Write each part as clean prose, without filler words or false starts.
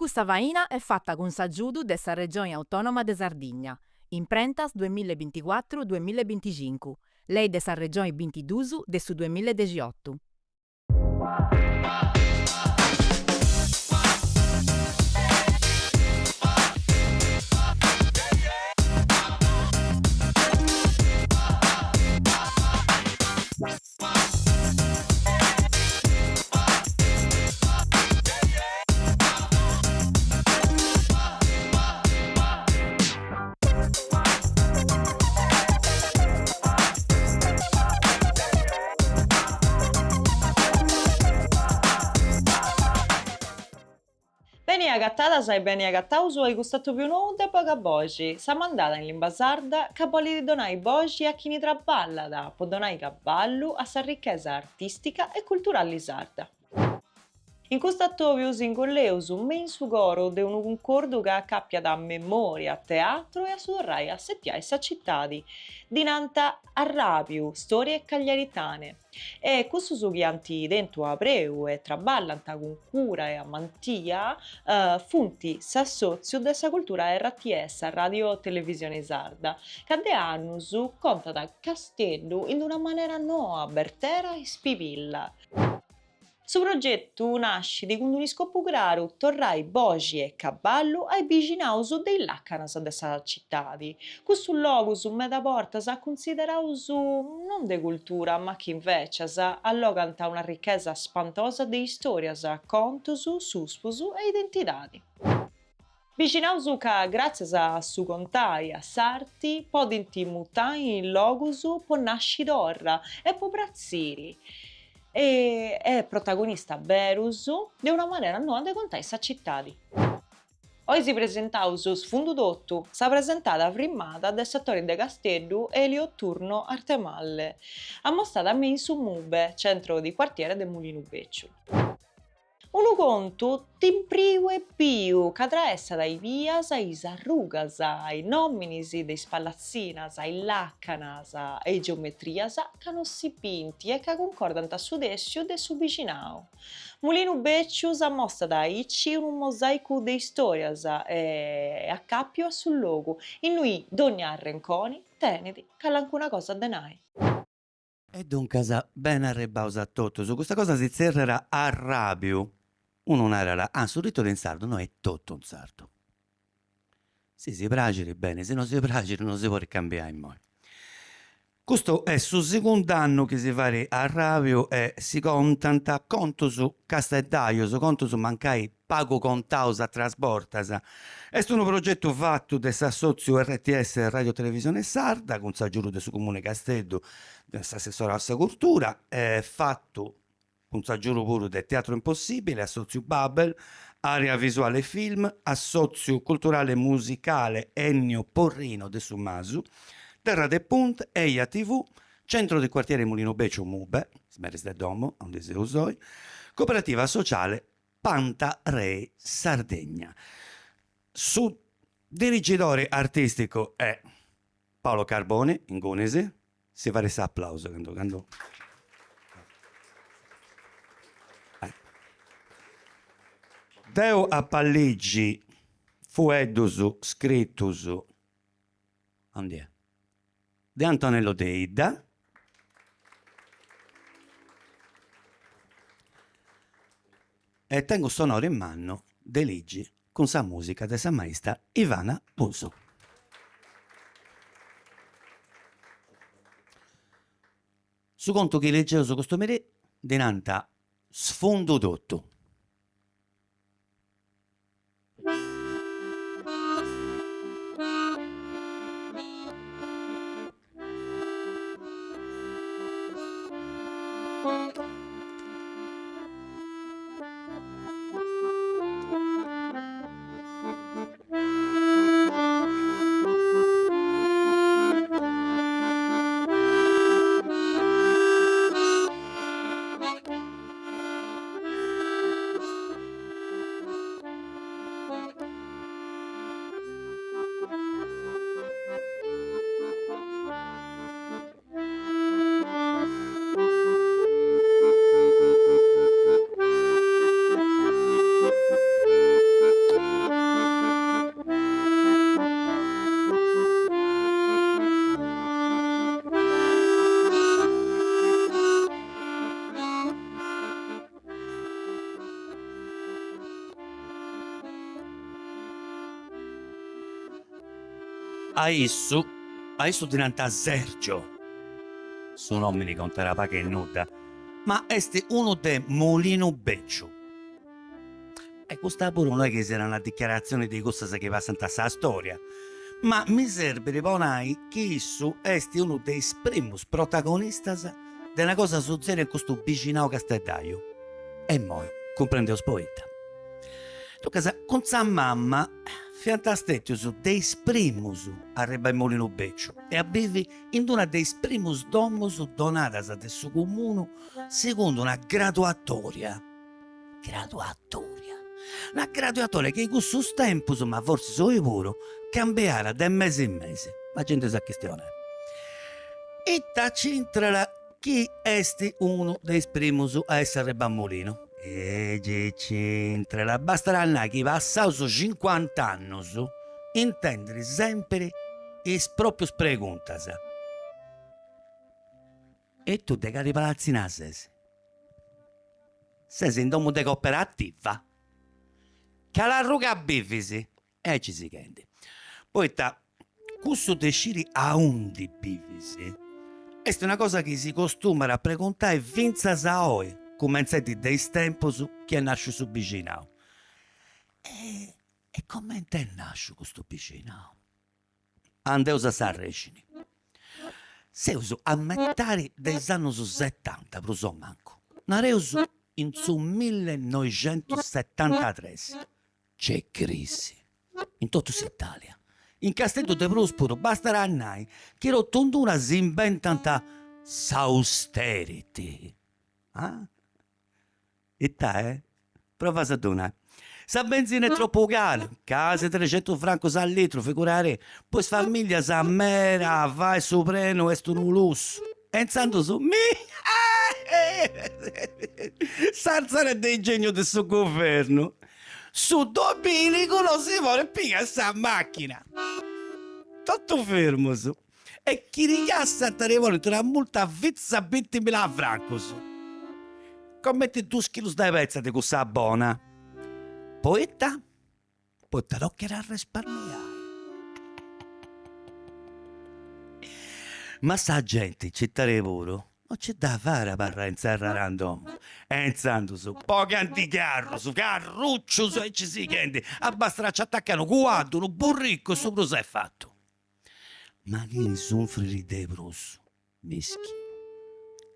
Custa faina est fata cun s'agiudu de sa Regioni Autònoma de Sardigna, Imprentas duemilla e binticuatru duemilla e binticincu, Lei de sa Regioni bintidus de su duemilla e dexiotu. Beni agatadas e beni agataus a cust'atobiu nou de Bogaboxi, sa mandada in limba sarda ca bolit donai boxi a chini traballat po donai caballu a sa richesa artìstica e culturali sarda. In cust'atobiu si ingolleus me in su coro de unu cuncordu ca acapiat memoria, teatru e a su torrai a assetiai sa citadi. Ddi nant Arràbiu, Storie Cagliaritane. E cussus chi ant tentu apreu e traballant cun cura e amantia funt s'assòtziu de sa cultura RTS, Radio Televisione Sarda, ca de annus contat Casteddu in una manera noa, bertera e spibilla. Su progetu nascit cun un'iscopu craru, torrai boxi e caballu a is bixinaus de is làcanas de sa citadi. Custus logus meda bortas cunsideraus non de cultura ma chi invècias allogant una richesa spantosa de istòrias, contus, suspus e identidadi. Bixinaus ca gràtzias a su contai, a s'arti, podint mutai in logus po nasci torra e po pratziri e e protagonistas berus de una manera noa de contai sa citadi. Oi si presentaus Sfundu Totu, sa presentada frimmada de s'atori de Casteddu Elio Turno Arthemalle, ammostada me in su MUBE, Centro di Quartiere de Mulinu Beciu. Unu contu timpriu e biu ca traessat is bias, is arrugas, is nòminis de is pallatzinas, is làcanas e is geometrias ca no si bint e ca cuncordant su tèssiu de su bixinau. Mulinu Bèciu s'amostat aici unu mosàicu de istòrias e acàpiu a su logu, innui dònnia arrenconi tenit calancuna cosa de nai. E duncas, beni arribbaus a totus, custa cosa si zerriat arràbiu, unu narat, ah su titulu in sardu, no est totu in sardu. Si si praxit beni, si no si praxit no si podit cambiai immoi. Custu est su segundu annu chi si fait arràbiu e si contant contus casteddajus, contus mancai pagu contaus ateras bortas. Est unu progetu fatu de s'assòtziu RTS Radio Televisione Sarda cun s'agiudu de su Comune 'e Casteddu, de s'assessorau a sa Cultura, e fatu cun s'agiudu puru de Teatro Impossibile, Assòtziu Babel, Area Visuale Film, Assòtziu Culturale Musicale Ennio Porrino de Su Masu, Terra de Punt, Eja TV, Centro di Quartiere Mulino Becciu Mube, is meris de domo, aundi seus oi, Cooperativa Sociale Panta Rei Sardegna. Su dirigidori artisticu est Paolo Carboni, ingunis, si fait s'aplausu candu candu Deu apu a ligi fueddus scritus aundi est De Antonello Deidda. E tengu s'onori mannu de ligi cun sa musica de sa maista Ivana Busu. Su contu chi ligeus custu merì ddi nant Sfundu totu. A issu, a issu ddi nant Sergio, su nomini contat pagu e nudda, ma est unu de Mulinu Becciu. E custa puru no est chi siat una dichiaratzioni de cussas chi passant a sa storia, ma mi serbit po nai chi issu est unu de is primus protagonistas de una cosa sutzèdia in custu bixinau casteddaju. E immoi cumprendeus poita. Duncas, cun sa mamma fiant stètius de is primus a arribbai in Mulinu Bèciu e a bivi in d'una de is primus domus donadas de su Comunu segundu una graduatòria Graduatòria. Una graduatòria chi in cussus tempus, ma fortzis oi puru, cambiat de mesi in mesi. Ma gei nd'eus a chistionai. Ita c'intrat chi est unu de is primus a essi arribau a Mulinu? E gei c'intrat, bastat a nai chi passaus cincuant'annus intendit sempiri is proprius preguntas. E tui de cali palatzina ses? Ses in domu de cooperativa? Cali arruga bivis? E aici sighendi. Poita cussu de sciri aundi bivis est una cosa chi si costumat a preguntai fintzas a oi, cumentzendi de is tempus chi est nasciu su bixinau. E comenti est nasciu custu bixinau? Andeus a s'arrexini. Seus a metadi de is annus setanta, prus o mancu, nareus in su millenoixentussetantatres. Nc'est crisi in totu s'Italia, in Casteddu de prus puru, bastat a nai chi totu in d'una s'imbentant s'austerity. Ah? Ita est? Provas a ddu nai. Sa benzina est tropu cara, casi trexentus francus a litru, figurarì, po is familias meda a fai su prenu est unu lussu. E intzandus, mi S'artzada de ingegnu de su guvernu, su dominigu no si podit pigai sa machina. Totu firmus. E chini cassant ddi ponint una multa fintzas a bintimila francus. Comenti dus chilus de petza de cussa bona. Poita? Poita tocat a arresparmiai. Ma sa genti, citari puru, No nci dda fait a abarrai intzerrada in domu. E intzandus, bogant carrus, carruccius e aici sighendi, abastat a nci atacai unu cuaddu, unu burricu e su prus est fatu. Ma chini sunfrit de prus, mischinu,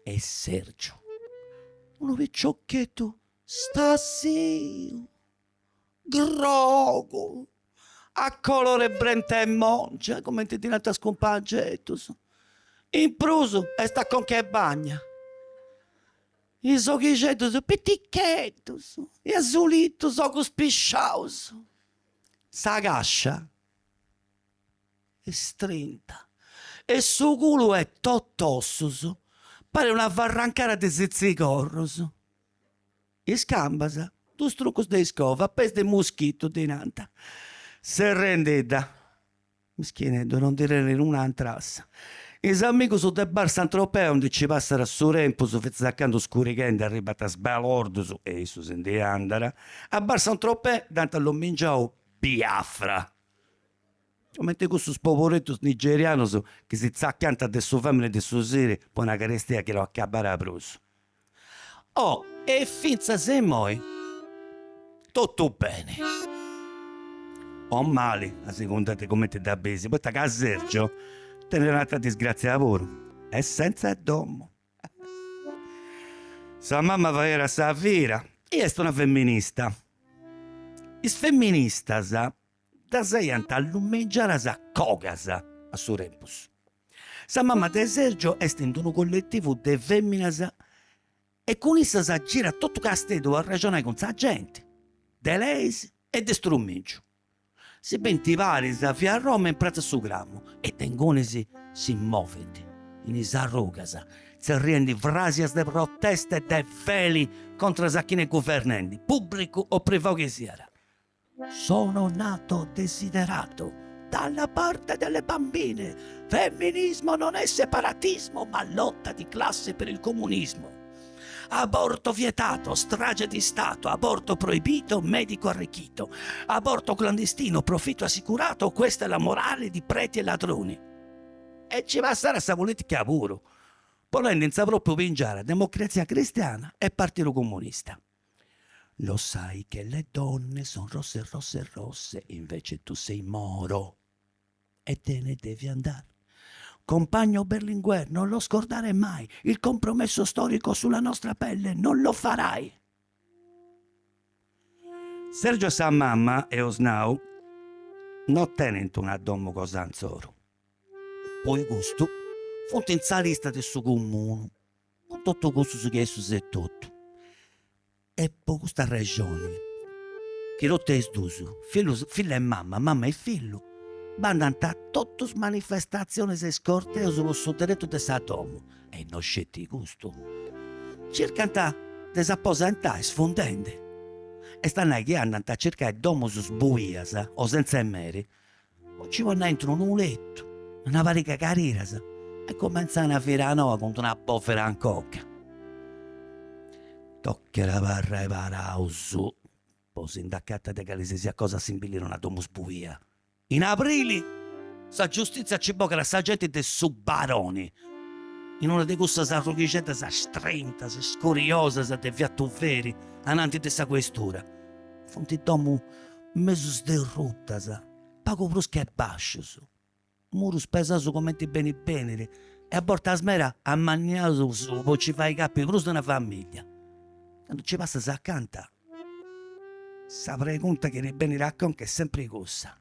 est Sergio, unu piciocheddu stasiu, grogu, a color'e brent'e mongia, cumenti ddi nant is cumpangeddus, in prus est a conca 'e bagna, is oghixeddus piticheddus e asulitus, ogus pisciaus, sa cascia est strinta e su culu est tot'ossus, parit una farrancara de sitzigorrus. Is cambas, dus trucus de iscova, peis de muschitu ddi nant. Serrendidda, mischineddu non ndi tenit una trassa. Is amigus de bar San Tropez aundi nci passat su tempus fintzas a candu scurighendi arribant sbalordus e issu si ndi andat, a bar San Tropez dd'ant allomingiau Biafra. Comente cussus poboreddus nigerianus chi si tzacant de su famini e de su sidi po una carestia chi no acabat prus. Oh, e fintzas a immoi totu beni. O mali, a segunda de cumenti dda bisi, poita ca Sergio tenit un'atra disgratzia puru, est sentza domu. Sa mama faiat sa fira e est una feminista. Is feministas ddas aiant allumingiadas cogas a su tempus. Sa mama de Sergio est in unu colletivu de feminas e cun issas girat totu Casteddu a arrexonai cun sa genti, de leis e de strumingiu. Si bint paris a via Roma in pratza su Cramu e de ingunis si movint in is arrugas tzerriendi fràsias de protesta e de feli contras a chini est guvernendi, pùbricu o privau chi siat. Sono nato desiderato dalla parte delle bambine, femminismo non è separatismo ma lotta di classe per il comunismo. Aborto vietato, strage di Stato, aborto proibito, medico arricchito, aborto clandestino, profitto assicurato, questa è la morale di preti e ladroni. E nci passat sa politica puru, ponendi in sa propriu pingiara Democrazia Cristiana e Partidu Comunista. Lo sai che le donne son rosse rosse rosse, invece tu sei moro e te ne devi andare. Compagno Berlinguer, non lo scordare mai, il compromesso storico sulla nostra pelle non lo farai. Sergio e sa mamma, eus nau, no tenint una domu cosa insoru. Po custu funt in sa lista de su comunu, cun totu cussus chi issus etotu. E po custa arrexoni chi totu e is dus, fillus, fillu e mamma, mamma e fillu, bandant a totu is manifestatzionis e is corteus po su deretu de sa domu, e no sceti custu, circant de s'aposentai sfundendi, est a nai chi andant a circai domus sbuias o sentza 'e meri, po nci ponni aintru unu letu, una pariga 'e cariras e cumentzai una vida noa cun d'una bòvida in conca. Tocat a abarrai paraus po si nd'acatai de calisisiat cosa simbili a una domu sbuia. In abrili sa giustìtzia nci bogat a sa genti de su Baroni, in una de cussas arrughixeddas strintas e scuriosas de via Tuveri ananti de sa questura. Funt domus mesu sderrutas, pagu prus che bàscius, murus pesaus cumenti benit benit e a bortas meda amanniaus po nci fai capi prus de una famìllia. Candu nci passas acanta, sa pregunta chi ti benit a conca est sempri cussa,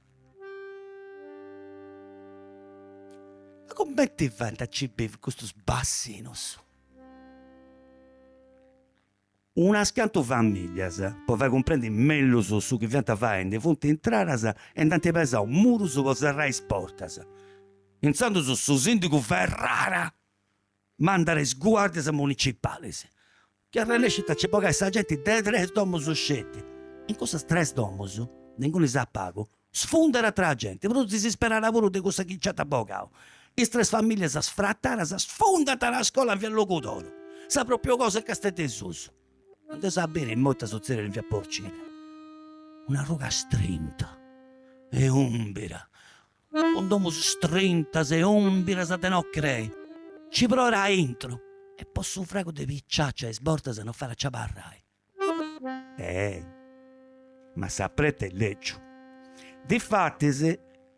ma cumenti faint a nci bivi custus bassinus? Unas cantu famìllias, po fai cumprendi mellus su chi fiant faendi, funt intradas e nd'ant pesau murus po serrai is portas. Intzandus su sìndigu Ferrara mandat is guàrdias municipalis, chi arrennescint a nci bogai sa genti de tres domus sceti. In cussas tres domus, de ingunis a pagu, sfundat atra genti, prus disisperada puru de cussa chi nc'ant bogau. Is tres familias sfratadas sfundant una scola in via Logudoro. Sa propriu cosa in Casteddu 'e susu. Andeus a biri immoi ita sutzedit in via Porcile. Una ruga strinta e umbira, cun domus strintas e umbiras de no crei. Nci proit aintru e po su fragu de piciacia a is bortas no fait a nci abarrai. Eh, ma s'apretu est lègiu. Difatis,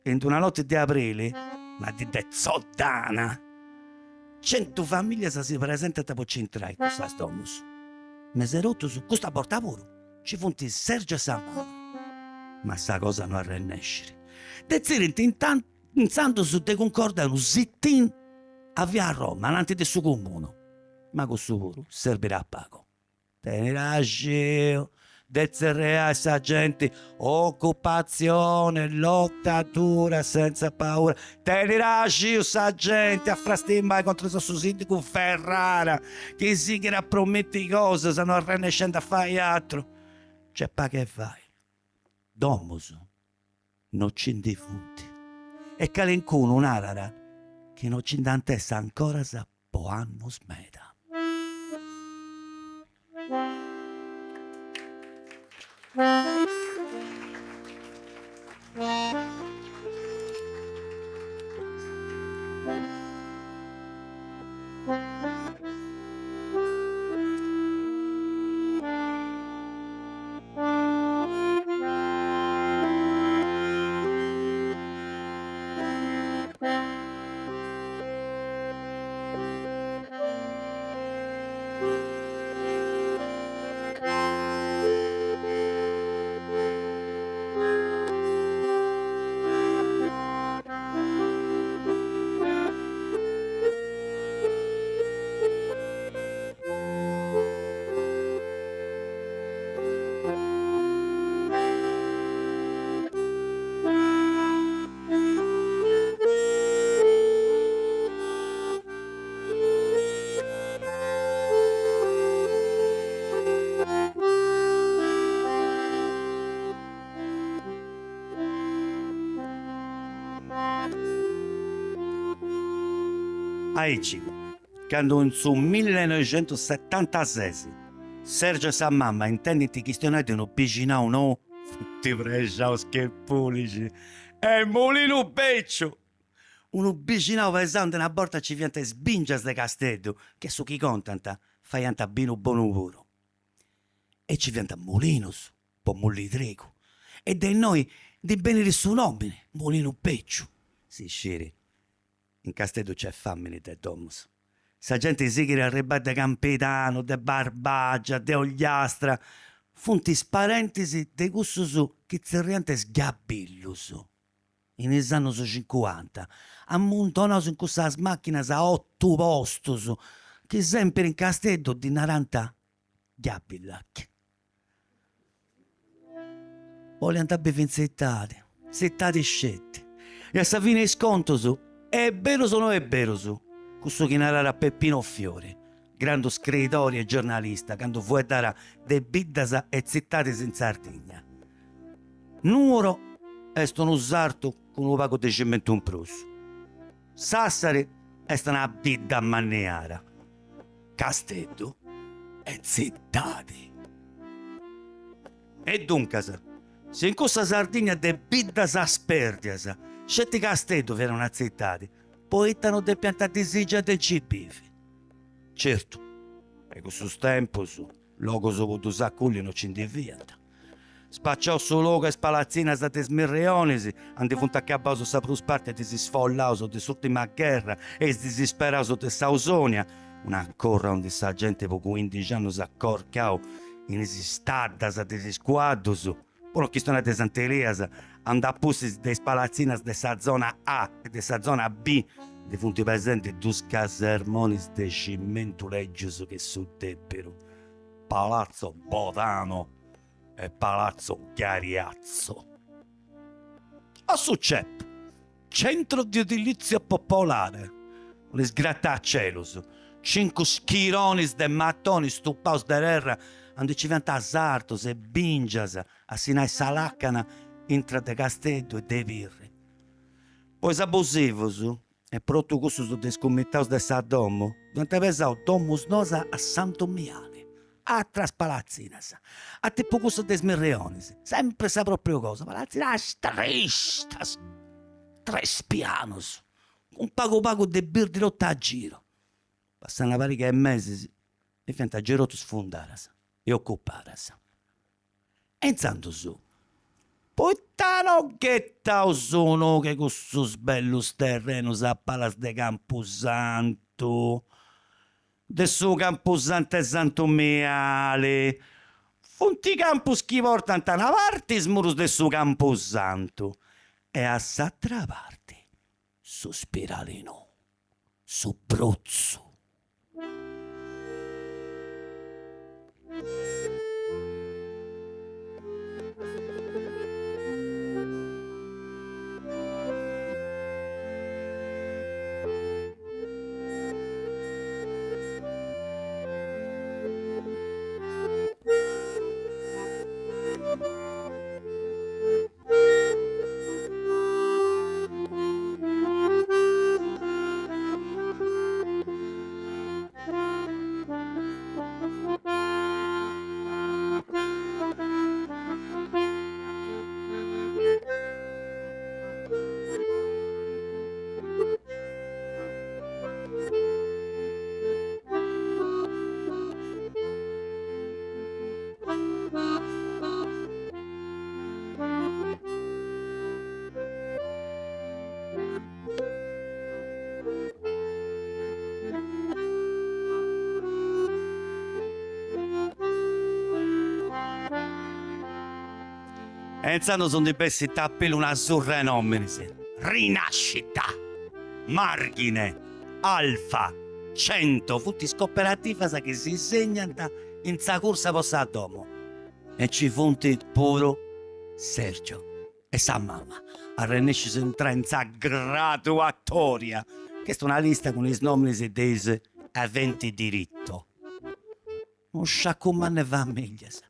in d'una noti de abrili, una dì de tzodana, centu familias si presentant po nci intrai in cussas domus. Mesu 'e totus, custa borta puru, nci funt Sergio e sa mama. Ma sa cosa no arrennescit. Detzidint intzandus de cuncordai unu sit-in a via Roma, ananti de su comunu. Ma cussu puru serbit a pagu. Tenit axiu de tzerriai sa genti, ocupatzione, lotta dura senza paura. Tenit axiu sa genti a frastimai contras a su sindigu Ferrara chi sighit a promiti cosas no arrennescendi a fai atru. Nc'est pagu 'e fai. Domus no nci ndi funt e calincunu narat chi no nci nd'ant essi ancoras po annus meda. Aici. Candu in su millenoixentussetantases Sergio e sa mamma intendint chistionai de unu bixinau nou, funt prexaus che pulixi, Est Mulinu Becciu! Unu bixinau pesau aundi una borta ci fiant is bingias de Casteddu, chi a su chi contant faiant binu bonu puru. E ci fiant mulinus po mulli trigu e de innoi ndi benit su nomini, Mulinu Becciu. Si sciri In Casteddu c'est fàmini de domus. Sa genti sighit a arribbai de Campidanu, de Barbagia, de Ogliastra. Funt is parentis de cussus chi tzerriant is gabillus. In is annus cincuanta, ammuntonaus in cussas machinas a otu postus, chi sempiri in Casteddu ddi narant Gabillac. Boliant bivi in tzitadi, tzitadi sceti. E a sa fini 'e is contus, est berus o no est berus cussu chi naràt Peppino Fiori, grandu scriidori e giornalista candu fueddàt de biddas e tzitadis in Sardigna? Nuoro est unu sartu cun unu pagu de cimentu in prus. Sassari est una bidda ammanniada. Casteddu est tzitadi. E duncas, si in cussa Sardigna de biddas sperdias, sceti Casteddu fiat una tzitadi, poita no depiant disigiai de nci bivi? Certu, in cussus tempus Logus po ddus aculli no ci ndi fiant. Spaciau su logu e is palatzinas de is Mirrionis, aundi funt acabaus sa prus parti de is sfollaus de s'urtima gherra e is disisperaus de s'Ausonia, una corra aundi sa genti po cuindixi annus at corcau in is staddas de is cuaddus, Po no chistionai de Sant'Elias, aundi a pustis de is palatzinas de sa zona A e de sa zona B ndi funt pesendi dus casermonis de cimentu lègius che su dèpidu, Palazzo Bodano e Palazzo Gariazzo. A su Cep, Centro di Edilizia Popolare, cun is gratacelus, cincu schironis de matonis stupaus de terra aundi ci fiant sartus e bingias a sinnai sa lacana intra de Casteddu e de Pirri. Po is abusivus e pro totu cussus de is cumitaus de sa domu, ddu ant pesau domus noas a Santu Miali Atras palatzinas, a tipu cussas de is Mirrionis, sempri sa propriu cosa, palatzinas tristas, tres pianus, cun pagu pagu de birdi totu a giru. Passat una pariga 'e mesis e fiant giai totu sfundadas e ocupadas. E intzandus, poita no ghetaus un'ogu a cussus bellus terrenus a palas de Campusantu? De su Campusantu 'e Santu Miali. Funt campus chi portant a una parti is murus de su Campusantu e a s'atra parti su spirali nou, su Brotzu. E intzandus ndi bessit a pillu una surra 'e nominis, Rinascita, Marghine, Alfa, Cento, funt is cooperativas chi si segnant in sa cursa po sa domo. E nci funt puru Sergio e sa mama, arrennescius a intrai in sa graduatoria, chi est una lista cun is nominis de is aventi diritto. Unu sciacu mannu 'e familias.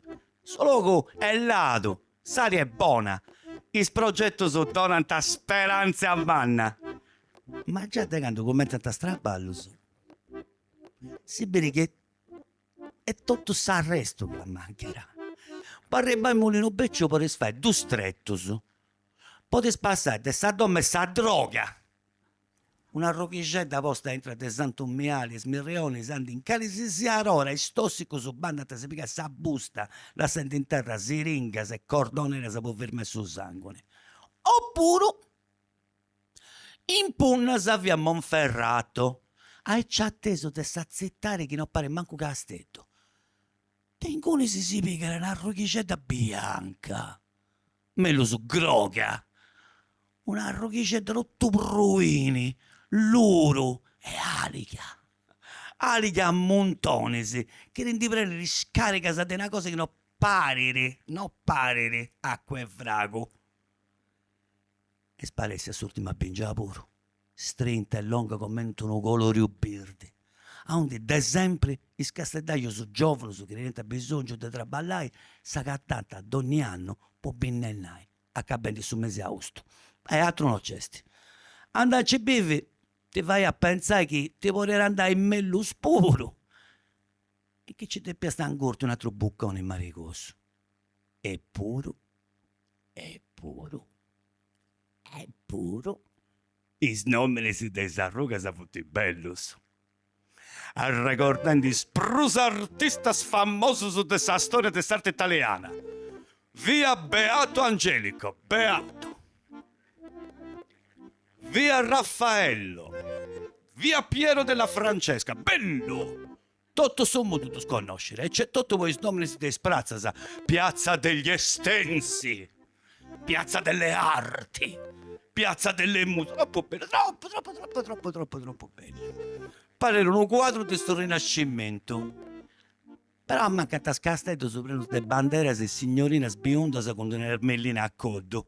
Su logu est ladu, s'aria est bona, is progetus donant sperantzia manna. Ma giai de candu cumentzant is traballus. Si biri chi est totu s'arrestu chi ammancat. Po arribbai in Mulinu Becciu podis fai dus tretus, podis passai de sa domu 'e sa droga, Un'arroghixedda posta intra de Santu Miali e is Mirrionis aundi in cali si siat ora is tossicus bandant a si pigai sa busta lassendi in terra siringas e cordoneras po firmai su sanguni. Opuru impunnas a via Monferrato, aici atesu de sa tzitadi chi no parit mancu Casteddu. De ingunis si pigat un'arroghixedda bianca Mellus groga. Un'arroghixedda totu pruini, luru e àliga. Àliga a muntonis, chi ti ndi prenit is càrigas de una cosa chi no parit, no parit acua 'e fragu. Est sparèssia s'ùrtima bìngia puru, strinta e longa comenti unu coloriu birdi, aundi de sempri is casteddajus giòvunus chi teniant bisòngiu de traballai s'agatant dònnia annu po binnennai, acabendi su mesi austu. E atru no nc'est. Andai a nci bivi ti faiat pentzai chi ti podiat andai mellus puru e chi nci depiast ingurti un'atru buconi marigosu. Eppuru, eppuru, eppuru, is nominis de is arrugas funt bellus, arregordendi is prus artistas famosus de sa storia de s'arti italiana, Via Beato Angelico, Beato, Via Raffaello, Via Piero della Francesca, bellu! Totu su mundu ddus connoscit, aici etotu po is nominis de is pratzas, Piazza degli Estensi, Piazza delle Arti, Piazza delle Muse, tropu bellu, tropu tropu tropu tropu tropu tropu bellu. Parit unu cuadru de su Rinascimentu. Però ammancant is casteddus prenus de banderas e signorinas biundas cun d'una ermellina a coddu.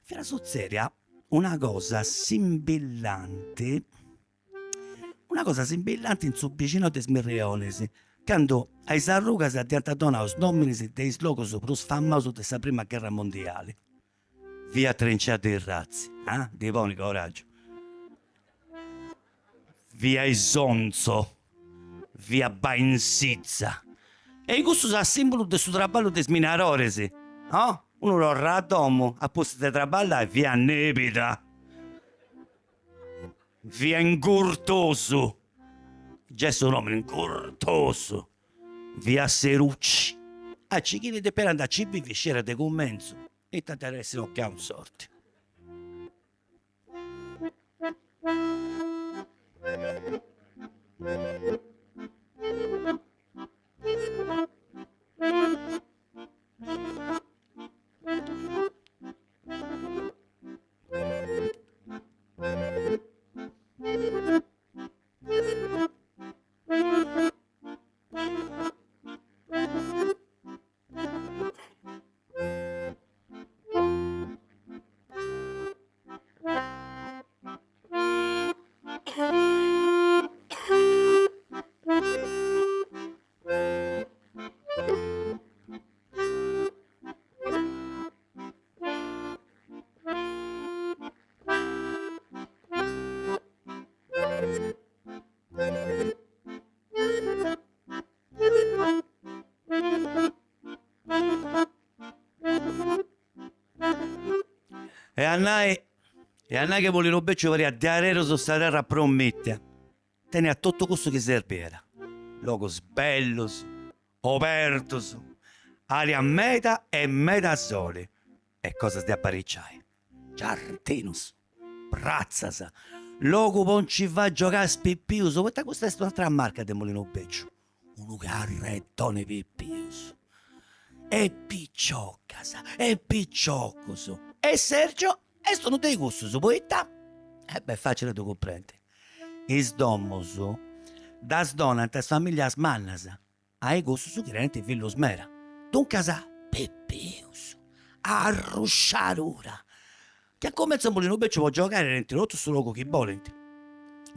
Fiat sutzèdia una cosa simbillanti Una cosa simbillanti in su bixinau de is Mirrionis, candu a is arrugas dd'iant donau is nòminis de is logus prus famaus de sa prima gherra mondiali. Via Trincea dei Razzi, ah, ddi ponit coràgiu. Via Isonzo, via Bainsizza. E cussus a sìmbulu de su traballu de is minaroris, no? Unu torrat a domu a pustis de traballai, via Nebida. Via Ingurtosu, giai su nomini Ingurtosu, via Serucci, aici chini depiat andai a nci bivi sciera de cumentzu ita dd'at essi tocau in sorti. E a nai e a nai chi Mulinu Becciu pariat diaderus sa terra promìtia, teniat totu cussu chi serbiat, logus bellus, obertus, aria meda e meda soli e cosas de apariciai, giardinus, pratzas, logu po nci fai giogai is pipius, poita custa est un'atera marca de Mulinu Becciu, unu carrettoni 'e pipius e piciocas e piciocus e Sergio est unu de cussus, poita? E beh, facili a ddu cumprendi, is domus ddas donant is familias mannas a cussus chi tenint fillus meda, duncas pipius, arrusciadura, chi a cumentzu in Mulinu Becciu po giogai tenint totu su logu chi bolint,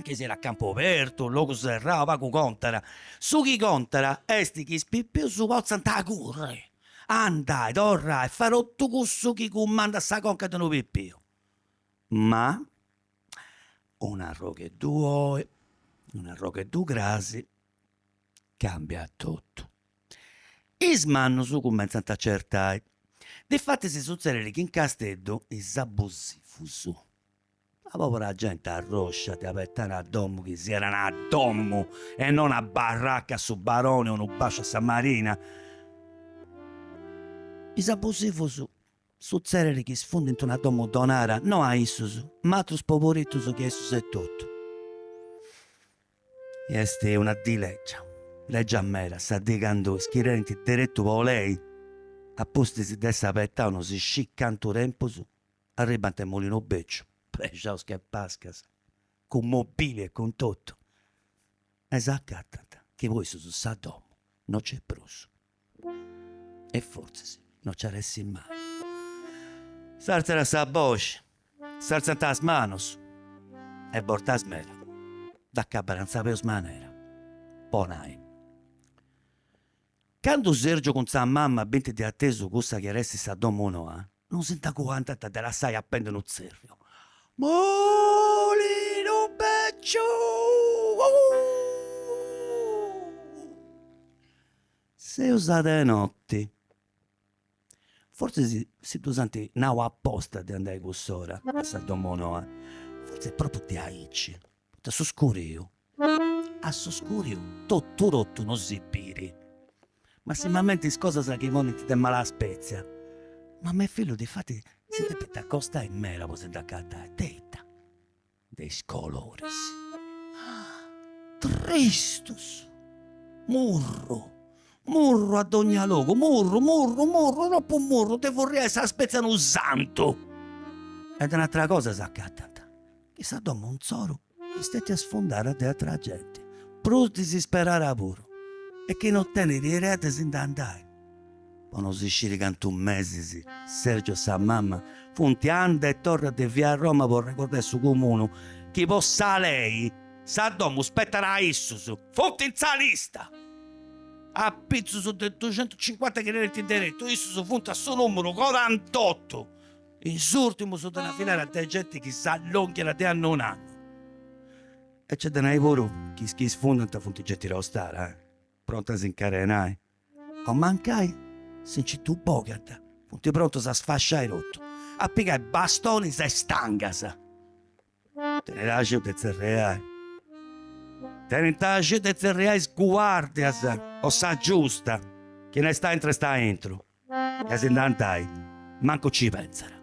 chi siat a campu obertu, logu serrau, pagu contat, su chi contat est chi is pipius potzant curri, andai, torrai, fai totu cussu chi cumandat sa conca de unu pipiu, ma un'arrogheddu oi. Un'arrogheddu crasi cambiat totu. Is mannus cumentzant a certai. Difatis sutzedit chi in Casteddu is abusivus, sa pobera genti arroscia de abetai una domu chi siat una domu e no una barraca a su baroni o unu basciu a sa marina, is abusivus Sutzedit chi sfundint una domu donara no a issus, ma a atrus poboritus che a issus etotu. I est una dì lègia, lègia meda, sa dì candu is chi tenint deretu po lei, a pustis de essi abetau no si scit cantu tempus, arribant in Mulinu Beciu, prexaus che pascas, cun mobili e cun totu, e s'acatant chi po issus sa domu no c'est prus. E fortzis no nci at essi mai. S'artzat sa boxi, s'artzant is manus e bortas meda dd'acabat in sa peus manera, po nai. Candu Sergiu cun sa mama bint de atesu cussa chi at essi sa domu noa, non si nd'aguantant de lassai a pendi unu tzerriu, Mulinu Beciu! Seus a de noti. Fortzis si ddus ant nau aposta de andai cuss'ora a sa domu noa. Fortzis est propriu de aici, poita su scuriu, a su scuriu totu totu no si biri. Massimamenti is cosas chi ponint de mala spetzia. Mama e fillu difati si depint acostai meda po si dd'acatai. De ita? De is coloris. Tristus! Murru! Murru a dogna logu, murru, murru, murru, tropu murru, de furriai sa spetzia unu santu! E de un'atra cosa s'acatant, chi sa domu insoru est stetia sfundada de atra genti, prus disisperada puru, e chi no tenit idea de si nd'andai. Po no si sciri cantu mesis, Sergio e sa mama funt anda e torra de via Roma po arregordai su comunu chi po sa lei sa domu spetat a issus, funt in sa lista! A pitzus de duxentucincuanta chi tenint deretu, issus funt a su numeru corantotu, is urtimus de una filera de genti chi s'allonghiat de annu in annu. E nc'est de nai puru chi is chi sfundant funt genti tostada, pronta a s'incarenai. O mancai si nci ddu bogant, funt prontus a sfasciai totu, a pigai bastonis e stangas. Tenint axiu de tzerriai. Tenint axiu de tzerriai is guardias o sa giusta, chi no est aintru est aintru, e a si nd'andai mancu ci pentzat.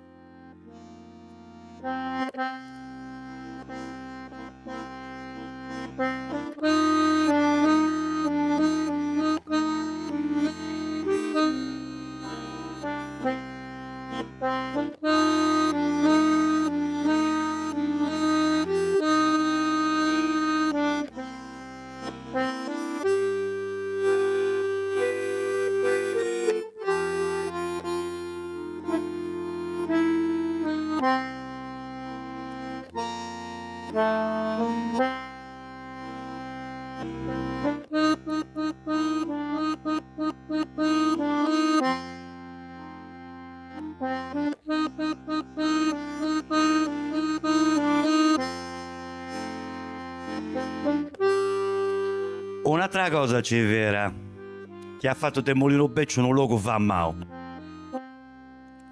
Un'atra cosa ci fiat chi at fatu de Mulinu Becciu unu logu famau,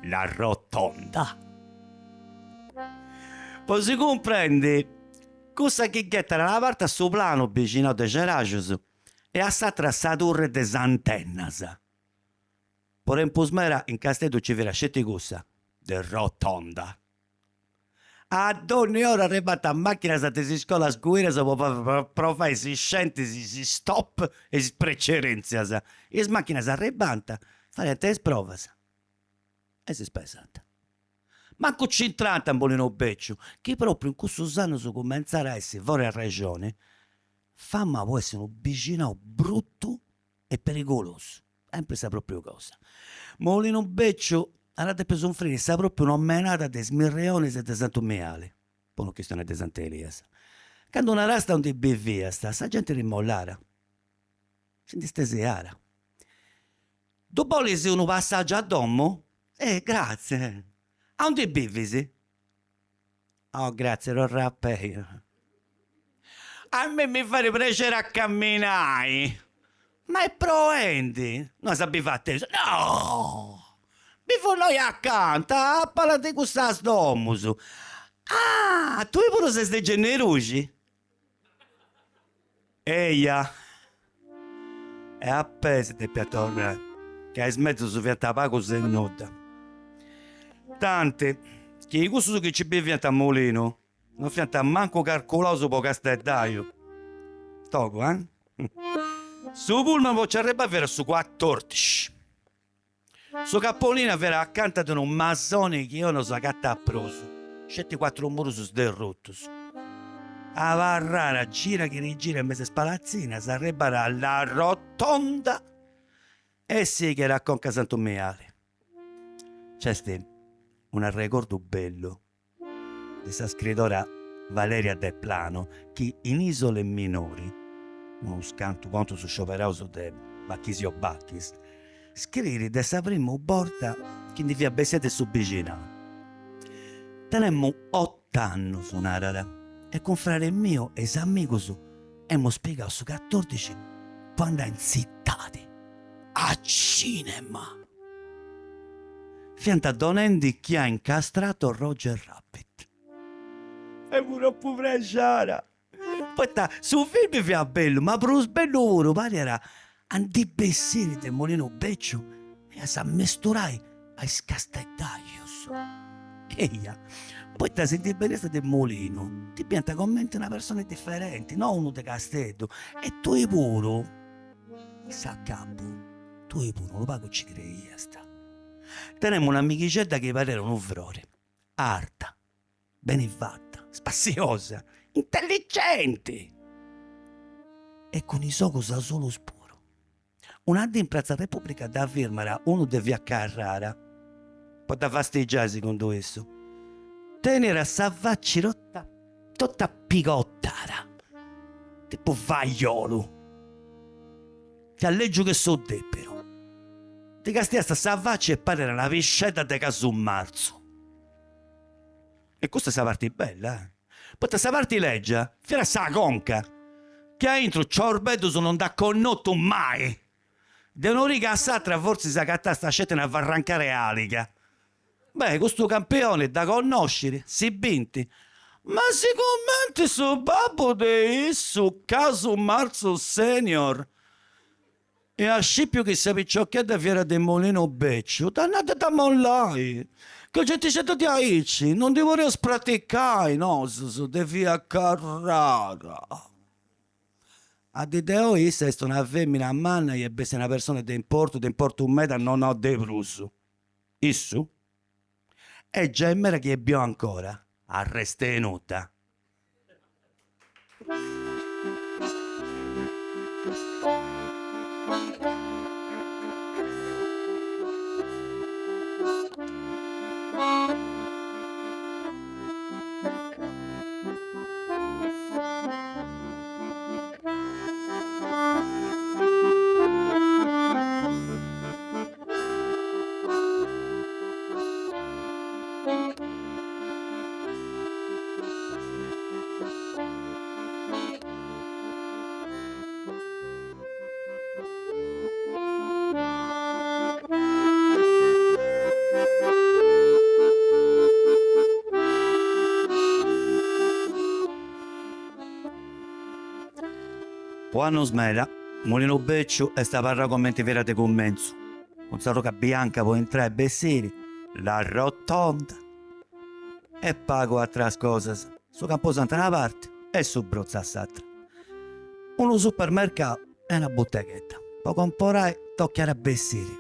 la rotonda. Po si cumprendi, cussa chi ghetat a una parti a su planu bixinau de Ceraxus e a s'atra a sa turri de is antennas. Po tempus meda in Casteddu ci fiat sceti cussa de rotonda. A donni ora arribant machinas de is iscolas guidas po provai is scientis is stop e is precerentzias. Is machinas arribant, fadiant is provas e si spesant. Mancu c'intrant in Mulinu Becciu, chi propriu in cussus annus cumentzat a essi fora 'e arrexoni, famau po essi unu bixinau brutu e perigulosu, sempri sa propriu cosa. Mulinu Becciu at a depi sunfriri sa propriu nomenada de is Mirrionis de Santu Miali, po no chistionai de Sant'Elias. Candu narasta aundi biviast, sa genti ti mollara, si ndi stesiara. Ddu bolis unu passaggiu a domu? Eh, gratzie. Aundi bivis? Oh, gratzie, torra a pei. A mei mi fait prexeri a camminai. Ma est proendi! No as a bivi atesu. No! Bivu innoi acanta, a palas de cussas domus. Ah! Tui puru ses de Genneruxi? Eia! E a pei si depiat torrai, ca is mezus fiant pagus e nudda. Tanti chi cussus chi nci biviant a Mulinu non fiant mancu carculaus po casteddaiu. Togu, eh? Su pullman po nci arribbai fiat su cuatordixi. Su capolinea fiat acanta de unu masoni chi oi no s'agatat prus, sceti cuatru murus sderrutus. Abarrara gira chi rigira in mesu a is palatzinas, arribara a La Rotonda e sighiri a conca Santu Miali. Nc'est un'arregordu bellu de sa scriidora Valeria Deplano chi in Isole minori, unus cantu contus scioberaus de Bachisio Bachis, scriit de sa primu borta chi ndi fiat bessia de su bixinau. Tenemu ot'annus, narat, e cun frari miu e is amigus emus pigau su catordixi po andai in tzitadi. A cinema! Fiant donendi Chi ha incastrato Roger Rabbit. Femu tropu prexara! Poita su filmi fiat bellu, ma prus bellu puru pariat a ndi bessiri de Molinu Beciu e a s'ammesturai a is casteddaius. Eia, poita si ndi beniast de Molinu ti biant cumenti una persona diferenti, no unu de Casteddu, e tui puru A s'acabu, tui puru unu pagu ci creiast. Tenemu un'amighixedda chi pariat unu frori, arta, beni fata, spassiosa, intelligenti e cun is ogus asulus puru. Una dì in Pratza Repubblica dda firmat unu de via Carrara, po dda fastigiai segundu issu. Teniat sa faci totu totu apigotara, tipu vaiolu. Fiat lègiu che su dèpidu. Ddi castiast sa faci e pariat una piscedda de casu martzu. E custa est sa parti bella, eh! Poita sa parti lègia fiat sa conca, chi aintru ciorbeddus non nd'at connotu mai. De un'origa a s'atra fortzis agatast sceti una farrancara 'e àliga. Beh, custu campioni dda connoscit, si bint. Ma sigumenti su babbu de issu, Casu Martzu senior, iat scipiu chi sa piciochedda fiat de Molinu Beciu, dd'at nau de dda mollai, ca gentixedda diaici non ndi podeus praticai nosus de via Carrara. A dì de oi issa est una femina manna i est bessia una persona de importu, de importu meda, no nau de prus. Issu? Est giai meda chi est biu ancora, arresti 'e nudda. Po annus meda, Mulinu Beciu est abarrau comenti fiat de cumentzu, cun s'arroca bianca po intrai e bessiri, la rotonda, e pagu atras cosas, su campusantu a una parti e su Brotzu a s'atra. Unu supermercau e una buteghedda, po comporai tocat a bessiri,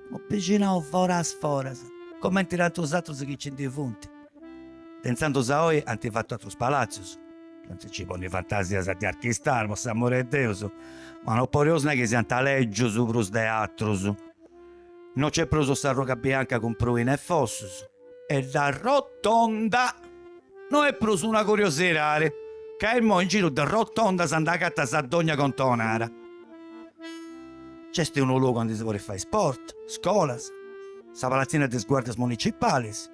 unu bixinau foras foras, comenti tantus atrus chi nci ndi funt. De intzandus a oi ant fatu atrus palatzius, Chentza nci ponni fantasias de archistar, po s'amori 'e Deus, ma no podeus nai chi siant lègius prus de atrus. No nc'est prus s'arroga bianca cun pruini e fossus, e la rotonda no est prus una curiosidadi, ca immoi in giru de rotondas nd'agatas a dogna contonara. Nc'est unu logu aundi si podit fai sport, scolas, sa palatzina de is guardias municipalis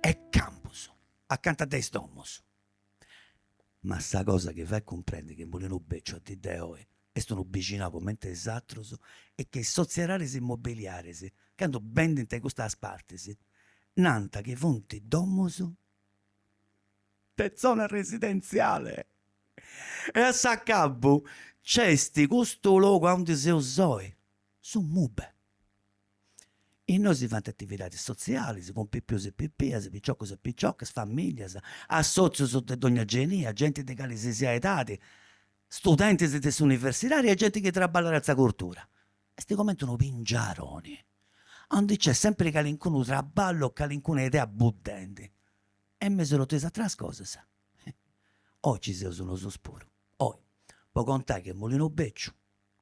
e campus acanta de is domus. Ma sa cosa chi fait cumprendi chi Mulinu Becciu a dì de oi est unu bixinau cumenti is atrus e chi is sotziedadis immobiliaris candu bendint a custas partis nant chi funt domus de zona residentziale. E a s'acabu nc'est custu logu aundi seus oi, su Mube. Innoi si faint atividadis sotzialis cun pipius e pipias, piciocus e piciocas, familias, assotzius de dogna genia, genti de cali si siat edadi, studentis de s'universidadi e genti chi traballat in sa curtura. Est cumenti unu pingiaroni, aundi nc'est sempri calincunu traballu o calincuna idea buddendi. E in mesu totu is atras cosas, oi ci seus nosus puru, oi, po contai chi Mulinu Becciu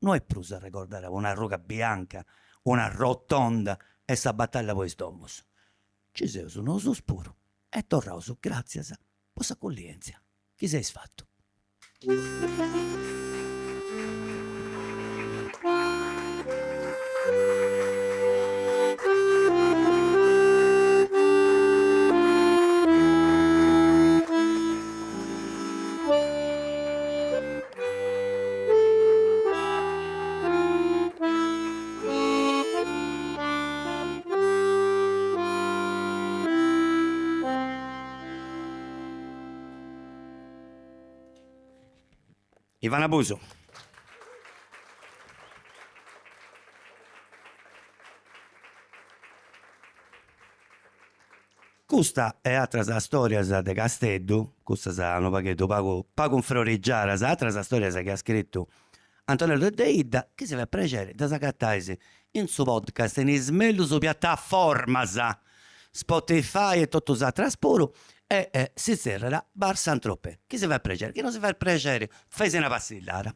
No est prus arregordada po un'arruga bianca, una rotonda e sa batalla po is domus. Ci seus nosus puru e torraus gràtzias po s'acollièntzia chi s'eis fatu. Ivana Busu. Custa e atras storias de Casteddu, cussas unu pagheddu pagu pagu infrorigiadas, atras storias chi at scritu Antonello Deidda, chi si fait prexeri ddas agatais in su podcast in is mellus piataformas, Spotify e totus atras puru, e si zerriat Bar Saint Tropez, chi si fait prexeri, chi no si fait prexeri feisi una passillada.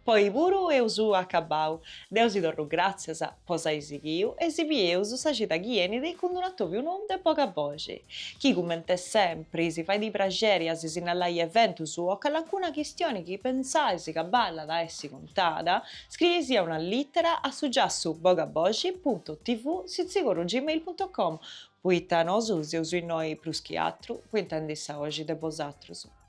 Po oi puru eus acabau. Deu si torru gràtzias po s'ai sighiu e si bieus sa cida chi 'enit cun d'unu atobiu nou de Bogaboxi. Chi cument'e sempri si fait praxeri a si sinnalai eventus o calancuna chistioni chi pentzais ca ballat a essi contada, scrieisia una lìtera a su giassu bogaboxi punto tv sitzigorru gmail punto com, poita nosu seus innoi prus chi atru po intendi sa 'oxi de bosatrus.